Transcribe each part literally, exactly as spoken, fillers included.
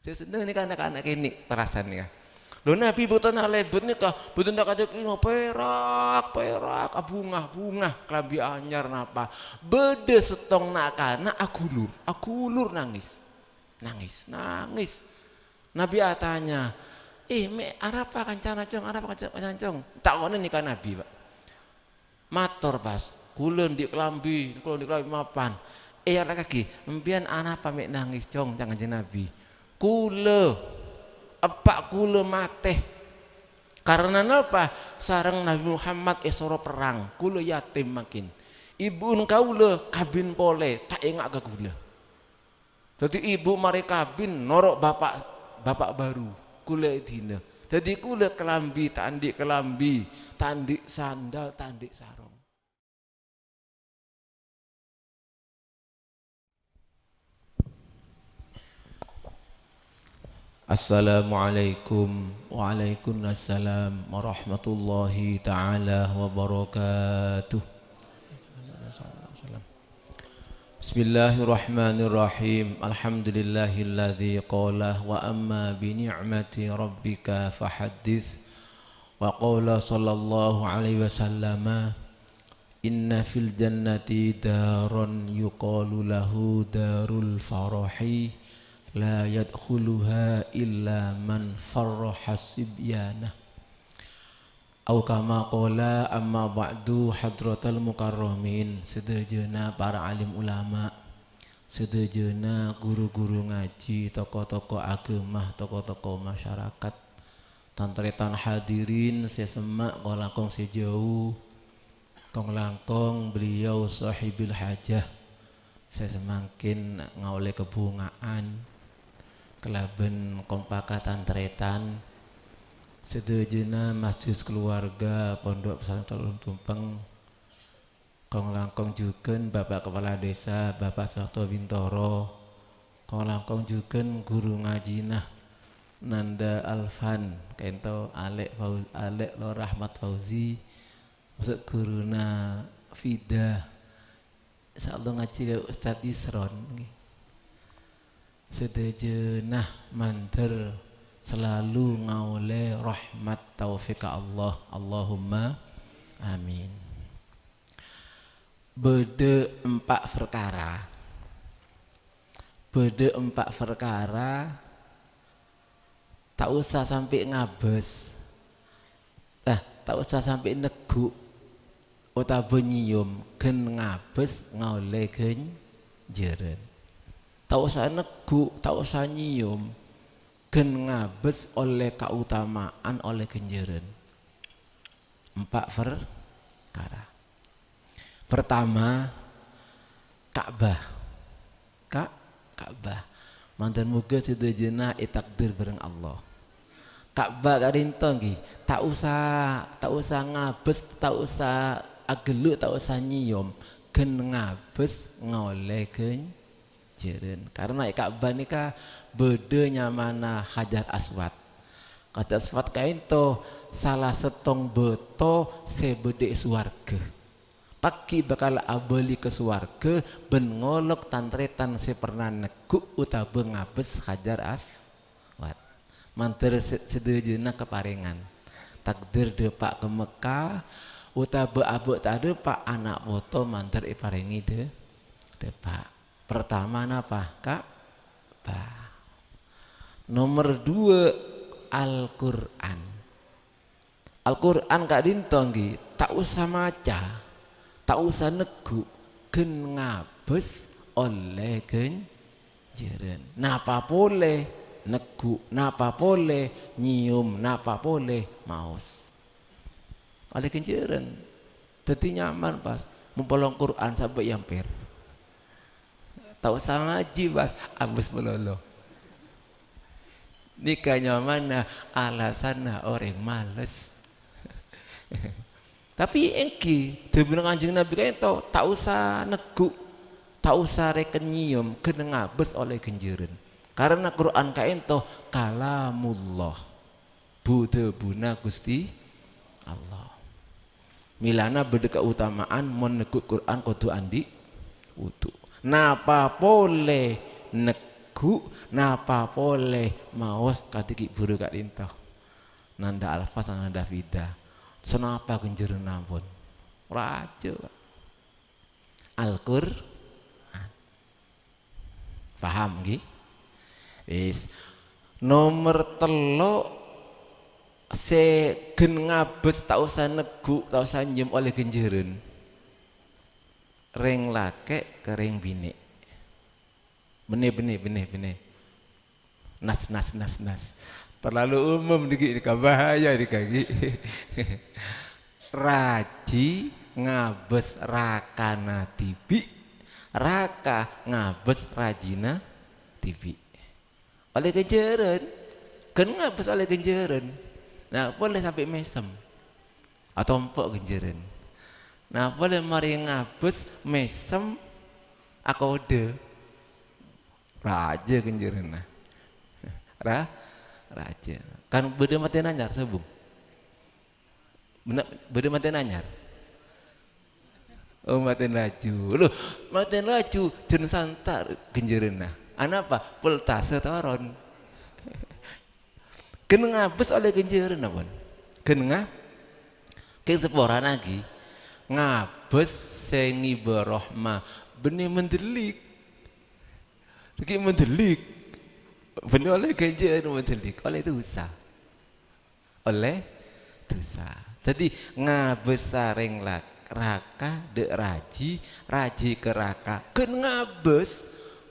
Sè seneng nèka na'-kana' kènè' terrasan nèka. Lho, Nabi bâktona lebut nèka, bâdâna kajâ kèno perak, perak, abhunga, bhunga, kalambhi anyar napa. Bâdâ sèttong na'-kana' aghulur, aghulur nangès. Nangès, nangès. Nabi atanya, "Eh, mè' arapa kancana, Cong? Arapa kanca-, kancana, Cong?" Takonè nèka Nabi, Pak. Mator, pas, "Kaulâ andi' kalambhi, kaulâ andi' kalambhi mapan." "Eh, alèkaghi, empèyan arapa mè' nangès, Cong?" ca'na Kanjeng Nabi. "Kaulâ, eppa' kaulâ matè. Karana napa? Sareng Nabi Muhammad èsoro perrang. Kaulâ yatim mangkèn. Ibu'en kaulâ kabin polè, ta' enga' ka kaulâ." Dhâddhi, ibu marè kabin noro' bapa', bapa' baru. Kaulâ èdina. Dhâddhi, kaulâ kalambhi, ta' andi' kalambhi, ta' andi' sandal, ta' andi' sarong. Assalamualaikum. Waalaikumsalam warahmatullahi ta'ala wabarakatuh. Bismillahirrahmanirrahim. Alhamdulillahilladzi qala, "Wa amma bi ni'mati rabbika fahaddits." Wa qala sallallahu alaihi wasallama, "Inna fil jannati daran yuqalu lahu darul farahi, la yadkhuluha illa man farraha sibyana." Au kama qala, amma ba'du, hadratal mukarramin, sadhâjâna para alim ulama, sadhâjâna guru-guru ngajhi, tokoh-tokoh aghâma, tokoh-tokoh masyarakat, tan-tarètan hadirin sè semma' kong-langkong sè jhâu, kong-langkong beliau sahibul hajah sè samangkèn ngaollè kabhunga'an kalabân kompakka tan-tarètan sadhâjâna masjid keluarga Pondok Pesantren Tumpeng, kong-langkong jhughân Bapak Kepala Desa, Bapak Suharto Bintoro, kong-langkong jhughân guru ngajhina Nanda Alfan, kaènto Alè' Fau-, Alè' Lora Ahmad Fauzi, maksud guruna Fida. Insyaallah ngajhi ka Ustadz Yusron, ngghi. Sadhâjâna mandhâr selalu ngaollè rahmat taufik ka Allah. Allahumma amin. Bâdâ empa' parkara. Bâdâ empa' parkara ta' osa sampè' ngabâs. Eh, ta' osa sampè' neggu' otabâ nyèyom ghân ngabâs ngaollè ghânjhârân. Ta' osa neggu', ta' osa nyèyom ghân ngabâs ollè kaotama'an ollè ghânjhârân. Empa' parkara. Pertama, Ka'bah. Ka-, Ka'bah. Mandhâr moghâ sadhâjâna ètakdir bhâreng Allah. Ka'bah ka'dinto ngghi, ta' osa, ta' osa ngabâs, ta' osa aghellâ', ta' osa nyèyom, ghân ngabâs ngaollè ghânjhârân. Karana è Ka'bah nèka bâdâ nyamana Hajar Aswad. Hajar Aswad ka'dinto sala sèttong bâto sè bâdâ è sowarghâ. Paghi' bhâkal abâli ka sowarghâ bân ngolok tan-tarètan sè perna neggu' otabâ ngabâs Hajar Aswad. Mandhâr sè-, sadhâjâna kaparèngan. Takdir dâpa' ka Mekkah, otabâ abâ' ta' dâpa', ana' poto mandhâr èparèngè dâ-, dâpa'. Pertama napa, Ka'bah? Nomer dua, Al-Qur'an. Al-Qur'an ka'dinto ngghi, ta' osa maca, ta' osa neggu', ghân ngabâs ollè ghânjhârân. Napa polè neggu', napa polè nyèyom, napa polè maos. Ollè ghânjhârân. Dhâddhi nyaman, pas. Mon polong Qur'an sampè' èampèr. Ta' osa ngajhi, pas. Abâs malolo. Nèka nyamana alasanna orèng males. Tapè èngghi, dhâbuna Kanjeng Nabi ka'dinto, ta' osa neggu', ta' osa rèken nyèyom, ghân ngabâs ollè ghânjhârân. Karana Qur'an ka'dinto kalamullah. Bu-, dhâbuna Ghustè Allah. Mèlana bâdâ kaotama'an mon neggu' Qur'an kodhu andi' wudu. Napa polè neg-, Ghu, napa polè maos kadhi ghi' buru ka'dhinto. Nanda alfaz, nanda fida. Sanapa ghânjhârânna ampon? Rajâ. Al-Qur'an. Paham, ngghi? Wis. Nomer tello', sè ghân ngabâs ta' osa neggu', ta' osa nyèm ollè ghânjhârân. Rèng lakè' ka rèng binè'. Bânnè, bânnè, bânnè, bânnè. Nas, nas, nas, nas. Terlalu umum nèka, nèka bahaya nèka, ghi. Rajhi ngabâs rakana dhibi', raka ngabâs rajhina dhibi'. Ollè ghânjhârân, ghân ngabâs ollè ghânjhârân. Nah, polè sampè' mèsem. Atompo' ghânjhârân. Nah, polè marè ngabâs mèsem akodhâ. Rajâ ghânjhârânna. Ra-, rajâ. Kan bâdâ matèna anyar, sobung. Bâdâ matèna anyar. Oh, matèna laju. Loh, matèna laju, jhân santa' ghânjhârânna. Anapa? Voltase toron. Ghân ngabâs ollè ghânjhârân, pon. Ghân nga-, kèng saporana, ghi. Ngabâs sè ngibâ rahma. Bânnè mendelik. Ghi mendelik. Bânnè ollè ghânjhârân mendelik. Ollè dhusa. Ollè dhusa. Dhâddhi, ngabâsa rèng lak-, raka dâ' rajhi, rajhi ka raka. Ghân ngabâs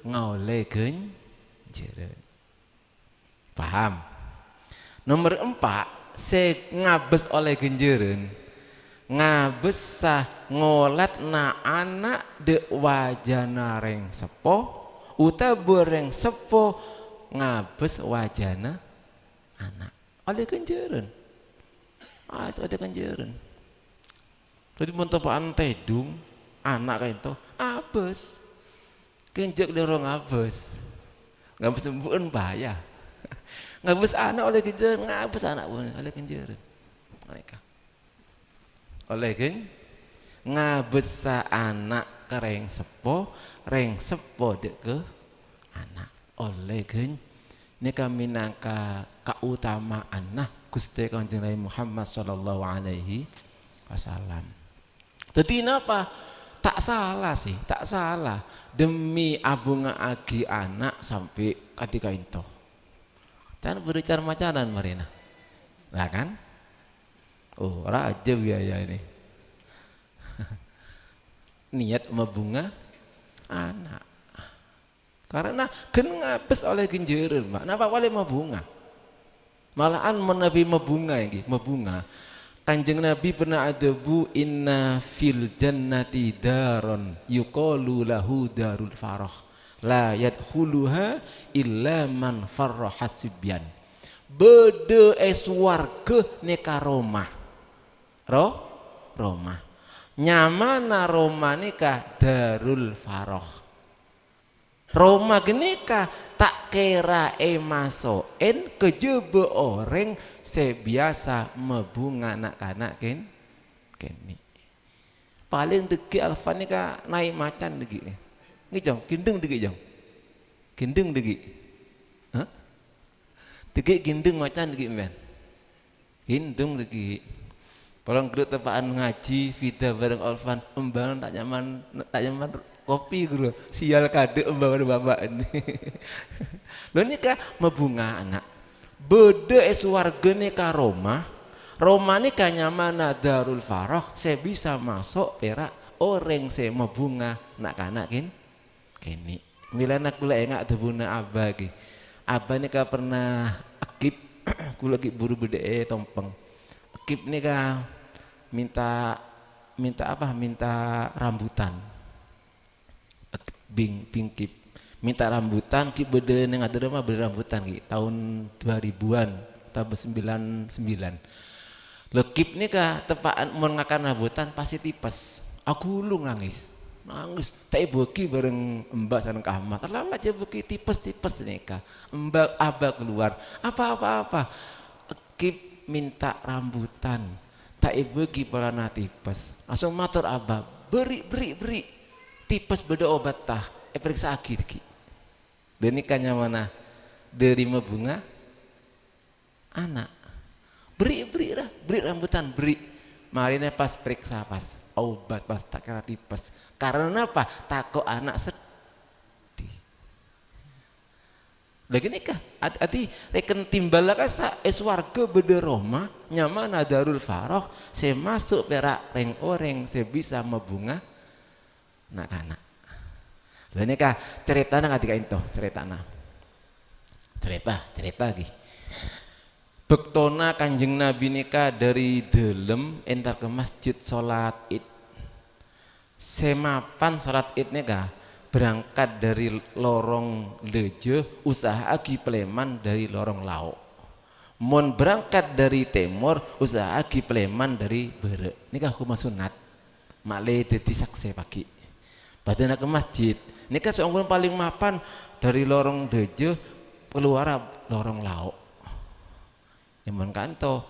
ngaollè ghânjhârân. Paham? Nomer empa', sè ngabâs ollè ghânjhârân, ngabâsa ngolât na'-ana' dâ' wajhâna rèng seppo, otabâ rèng seppo ngabâs wajhâna ana'. Ollè ghânjhârân. Ah, ollè ghânjhârân. Dhâddhi, mon teppa'an tèdung, ana' ka'dinto, abâs. Kèng jhâ' kalèro ngabâs. Ngabâs embu'en bahaya. Ngabâs ana' ollè ghânjhârân, ngabâs ana' pon ollè ghânjhârân. Nèka. Ollè ghân-, ngabâsa ana' ka rèng seppo, rèng seppo dâ' ka ana'. Ollè ghân-, nèka mènangka kaotama'anna Ghustè Kanjeng Nabi Muhammad sallallahu alaihi wasallam. Dhâddhi napa? Ta' sala sè, ta' sala. Dhemmi abhunga'aghi ana' sampè' kadhi ka'dinto. Can bâdâ can-macanan marèna. Lah kan? Oh, rajâ biaya ini. Niat mabhunga ana'. Karena ghân ngabâs ollè ghânjhârân, Pak. Napa polè mabhunga? Malahan manabi mabhunga, ènggi, mabhunga. Kanjeng Nabi pernah adhâbu, "Inna fil jannati daron yuqalu lahu darul farah. La yadkhuluha illa man farrahas sibyan." Bâdâ è sowarghâ nèka roma. Ro-, roma. Nyamana roma nèka Darul Farah. Roma ghânèka ta' kèra èmaso'è kajhâbhâ orèng sè biyasa mabhunga na'-kana' kèn-, kènè'. Palèng dhâggi' Alfa nèka naè' macan dhâggi'. Ngghi, Jong? Ghindheng dhâggi', Jong? Ghindheng dhâggi'? Hah? Dhâggi' ghindheng macan dhâggi' sampèyan? Ghindheng dhâggi'. Polong ghuru teppa'an ngajhi, fida bhâreng Olvan, embhân ta' nyaman, ta' nyaman kopi, ghuru. Sial kadhâ' embhân bâbâ'na. Lho, nèka mabhunga, ana'. Bâdâ è sowarghâ nèka roma. Roma nèka nyamana Darul Farah, sè bisa maso' pèra' orèng sè mabhunga na'-kana' kèn-, kènè'. Mèlana kaulâ enga' dhâbuna Abah ghi. Abah nèka pernah ègib, kaulâ ghi' buru bâdâ è Tompeng. Ègib nèka mènta, mènta apa? Mènta rambutan. Èg-, bing-, bingkib. Mènta rambutan, ghi' bâdâ neng adâ roma bâdâ rambutan ghi', taon dua ribuan, taon sembilan sembilan. Lho, ègib nèka teppa'an mon ngakan rambutan pastè tipes. Aghulung nangès. Nangès. Ta' èbâghi bhâreng embhâ sareng Ka Ahmad. Lala jhâ' bâghi tipes-tipes nèka. Embhâ, Abah kalowar. Apa, apa, apa? Ègib mènta rambutan. Ta' èbâghi polana tipes. Langsung mator Abah, "Bâri', bâri', bâri'. Tipes bâdâ obatta. Èparèksa'aghi dhâggi'." Ghânèka nyamana dhâri mabhunga ana'. Berri', berri', ra, berri' rambutan, berri'. Marèna pas parèksa, pas obat, pas ta' kèra tipes. Karena apa? Tako' ana' seddhi. Lha ghânèka, ad-, adi rèken timbal la kassa' è sowarghâ bâdâ roma nyamana Darul Faroh sè maso' pèra' rèng-orèng sè bisa mabhunga na'-kana'. Lha nèka carètana kadhi ka'ènto, carètana. Carèta, carèta ghi. Bâktona Kanjeng Nabi nèka dhâri dâlem entar ka masjid sholat Id. Sè mapan sholat Id nèka berangkat dhâri lorong dâjâ, usaha'aghi palèman dhâri lorong lao'. Mon berangkat dhâri tèmor, usaha'aghi palèman dhâri bârâ'. Nèka hukuma sunnat. Ma'lè dhâddhi saksè paghi'. Bâdâna ka masjid. Nèka saongghuna palèng mapan dhâri lorong dâjâ, kalowara lorong lao'. È mon ka'ènto,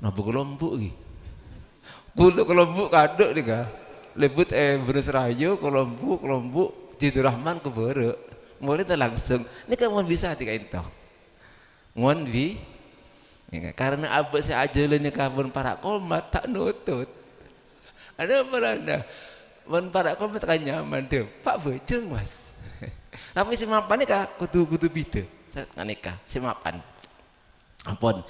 nabâ ka Lombok ghi. Kulâ ka Lombok kadhâ' nèka. Lèbât è Bherus Raya, ka Lombok, ka Lombok, Jidurrahman ka bârâ'. Molaè ta' langsung. Nèka mon bisa dhâddhi ka'ènto. Mon bi-, ya, karena abâ' sè ajhâlân nèka mon para' komat ta' nutut. Adâ apa rana? Mon para' komat kan nyaman, dâpa' bhâjâng, Mas. Tapè sè mapan nèka kodhu, kodhu bhidhâ. Sa-, nèka, sè mapan. Ampon.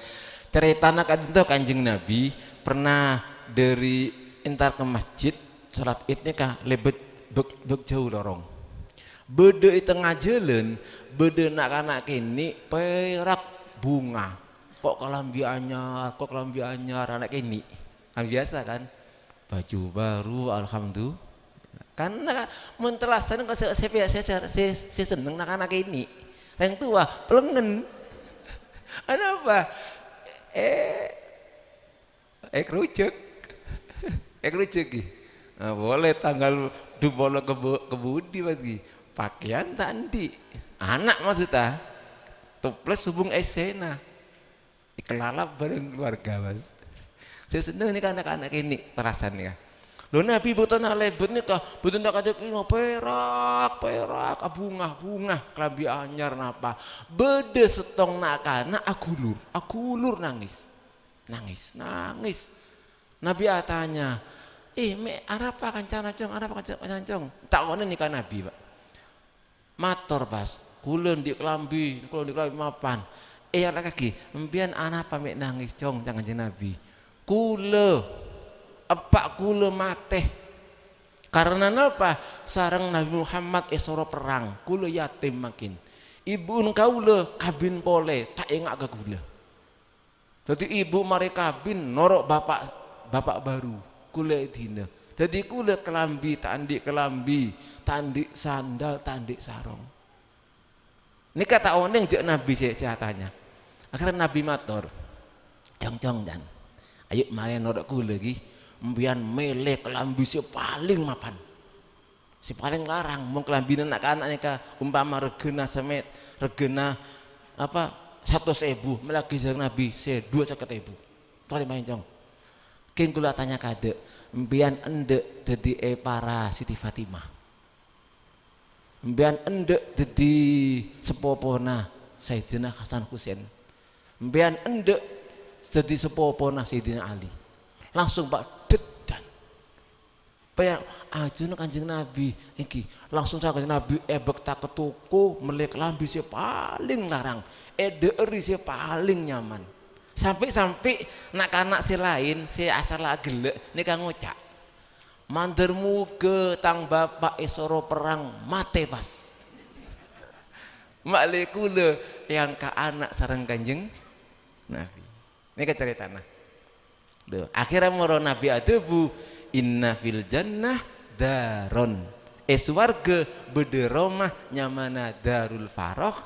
Carètana ka'dinto Kanjeng Nabi pernah dhâri entar ka masjid, sholat Id nèka lèbât bâk-, bâk jhâu lorong. Bâdâ è tengnga jhâlân, bâdâ na'-kana' kènè' pèrak bhunga. Ko' kalambhi anyar, ko' kalambhi anyar, ana' kènè'. Kan biasa kan? Baju baru, alhamdulillah. Karena mon tellasan kok sè, sè, sè, sè, sè, sè senneng na'-kana' kènè'. Rèng towa, pelengngen. Anapa? Eh, eh, kerujek. Eh, kerujek, ghi. Nah, boleh tanggal dua puluh ke bu-, ke budi, Mas, ghi. Pakaian ta' andi'. Ana' maksudta. Toples hubung essèna. Èkalalap bhâreng keluarga, Mas. Sè senneng nèka na'-kana' kènè', terrasan nèka. Lho, Nabi bâktona lèbât nèka, bâdâna kadhâ' kènè' pèrak, pèrak, abhunga, bhunga, kalambhi anyar napa. Bâdâ sèttong na'-kana' aghulur, aghulur nangès. Nangès, nangès. Nabi atanya, "Eh, mè' arapa kancana, Cong? Arapa kanca-, kancana, Cong?" Ta' onèng nèka Nabi, Pak. Mator, pas, "Kulâ andi' kalambhi, kulâ andi' kalambhi mapan." Èyalakaghi, "Empèyan anapa mè' nangès, Cong?" ca'na Kanjeng Nabi. "Kulâ, eppa' kulâ matè. Karana napa? Sareng Nabi Muhammad èsoro perrang. Kulâ yatim mangkèn. Ibu'en kaulâ kabin polè, ta' enga' ka kulâ." Dhâddhi ibu marè kabin noro' bapa', bapa' baru, kulâ èdina. Dhâddhi kulâ kalambhi ta' andi' kalambhi, ta' andi' sandal, ta' andi' sarong. Nèka ta' onèng jhâ' Nabi sè, sè atanya. Akhèrra Nabi mator, "Cong, Cong, can. Ayo marè noro' kulâ ghi. Empèyan mèlè kalambhi sè palèng mapan." Sè palèng larang, mon kalambhina na'-kana' nèka umpama regghâna samè-, regghâna, apa, satos èbu, mellèaghi sareng Nabi sè dua sèket èbu. Torè maèn, Cong. Kèng kulâ atanya kadhâ', empèyan endâ' dhâddhi èpara Siti Fatimah. Empèyan endâ' dhâddhi sapopona Sayyidina Hasan Husain. Empèyan endâ' dhâddhi sapopona Sayyidina Ali. Langsung, Pak, dèddan. Pèra-, ajunna Kanjeng Nabi, èngghi, langsung sareng Kanjeng Nabi èbhâkta ka toko, mellè kalambhi sè palèng larang, èdhâ'âri sè palèng nyaman. Sampè'-sampè' na'-kana' sè laèn, sè asalla aghellâ', nèka ngoca', "Mandhâr mogâ tang bapa' èsoro perrang, matè pas. Ma'lè kulâ èangka' ana' sareng Kanjeng Nabi." Nèka carètana. Tuh, akhèrra moro Nabi adhâbu, "Inna fil jannah daron." È sowarghâ bâdâ roma nyamana Darul Faroh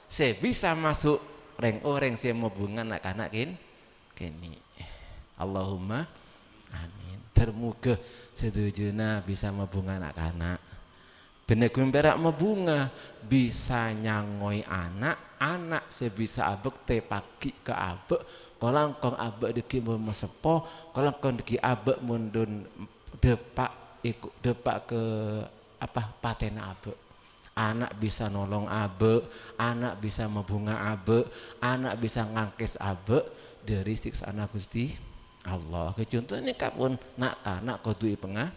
sè bisa maso' rèng-orèng sè mabhunga na'-kana' kèn-, kènè'. Allahumma amin. Dhâr mogâ sadhâjâna bisa mabhunga na'-kana'. Bânnè ghun pèra' mabhunga, bisa nyangoy ana', ana' sè bisa abhâktè paghi' ka abâ', kalangkong abâ' dhâggi' mon maseppo, kalangkong dhâggi' abâ' mon dhun dâpa' iko-, dâpa' ka, apa, patèna abâ'. Ana' bisa nolong abâ', ana' bisa mabhunga abâ', ana' bisa ngangkès abâ' dhâri sèksana Ghustè Allah. Ghâ, conto nèka pon, na'-kana' kodhu èpenga-,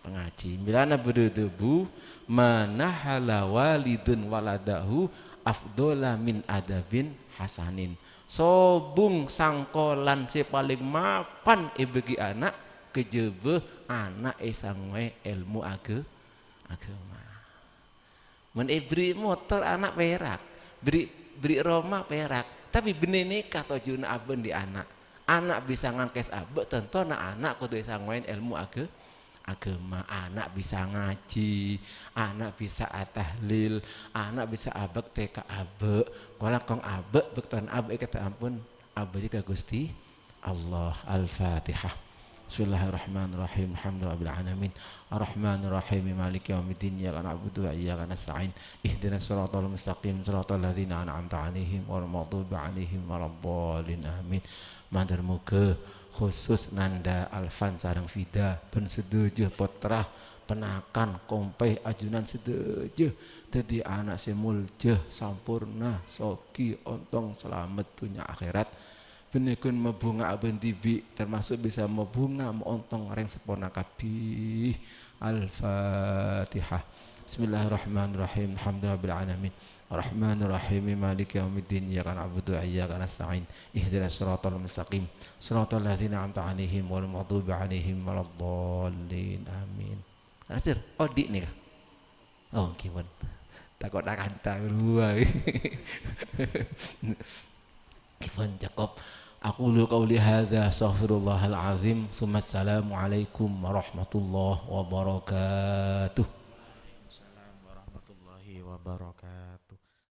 pangajhi. Mèlana bâdâ dhâbu, "Ma nahala walidun waladahu afdhola min adabin hasanin." Sobung sangkolan sè palèng mapan èbâghi ana', kajhâbhâ ana' èsangowè èlmo agâ-, aghâma. Mon èberri' motor, ana' pèrak. Berri', berri' roma, pèrak. Tapè bânnè nèka tojjhuna abâ' andi' ana'. Ana' bisa ngangkès abâ', tantona ana' kodhu èsangowèn èlmo agâ-, aghâma. Ana' bisa ngajhi, ana' bisa atahlil, ana' bisa abhâktè ka abâ'. Kalangkong abâ', bâktona abâ' èkata ampon abâli ka Ghustè Allah. Al-Fatihah. Bismillahirrahmanirrahim. Alhamdulillahirabbil alamin. Arrahmanirrahim. Maliki yaumiddin. Iyyaka na'budu wa iyyaka nasta'in. Ihdinas siratal mustaqim. Siratal ladzina an'amta 'alaihim ghairil maghdubi 'alaihim waladdallin. Amin. Mandhâr moghâ khusus Nanda, Alfan sareng Fida, bân sadhâjâ pottra, ponakan, kompè, ajunan sadhâjâ dhâddhi ana' sè molja, samporna, sogi, ontong, salamet dhunnya akhèrat. Bânnè ghun mabhunga abâ' dhibi', termasuk bisa mabhunga, maontong rèng seppona kabbhi. Al-Fatihah. Bismillahirrahmanirrahim. Alhamdulillahirabbil alamin. Arrahmanirrahim. Maliki yaumiddin. Iyyaka na'budu wa iyyaka nasta'in. Ihdinas siratal mustaqim. Siratal ladzina an'amta 'alaihim ghairil maghdubi 'alaihim waladdallin. Amin. Nasir, odi' nèka. Oh, ghi pon. Tako' ta' kanta keluar. Ghi pon cakep. Aqulu qauli hadza astaghfirullahal azim. Tsumma assalamualaikum warahmatullahi wabarakatuh. Waalaikumsalam warahmatullahi wabarakatuh.